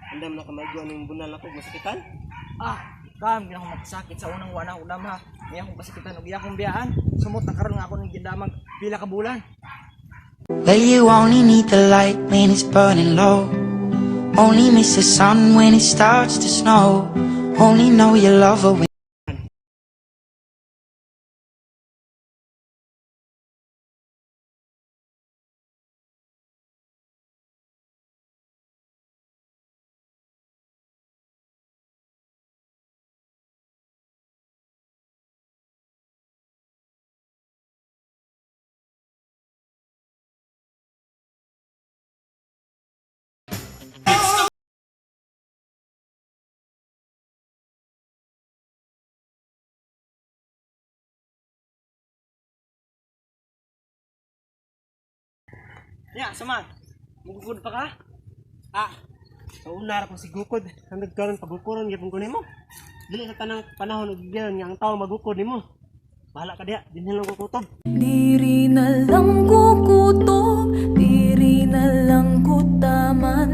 Andam na ka maigo ning bunal ako masakitan. Ah, kam gina akong makasakit sa unang wana ko dam ha. May akong pasakitan og iya akong biyaan. Sumot na karon nga ako ning gidamag pila ka bulan. Well, you only need the light when it's burning low. Only miss the sun when it starts to snow. Only know you love her when Ya, sama. Mugugod pa ka? Ah, sa una ra ko si gukod. Hangtod karon pagukoron gyapon ko nimo. Dili sa tanang panahon ug giyon nga ang tawo magukod nimo. Bahala ka diha, dinhi lang ko kutob. Diri na lang kukutob, diri na lang kutaman.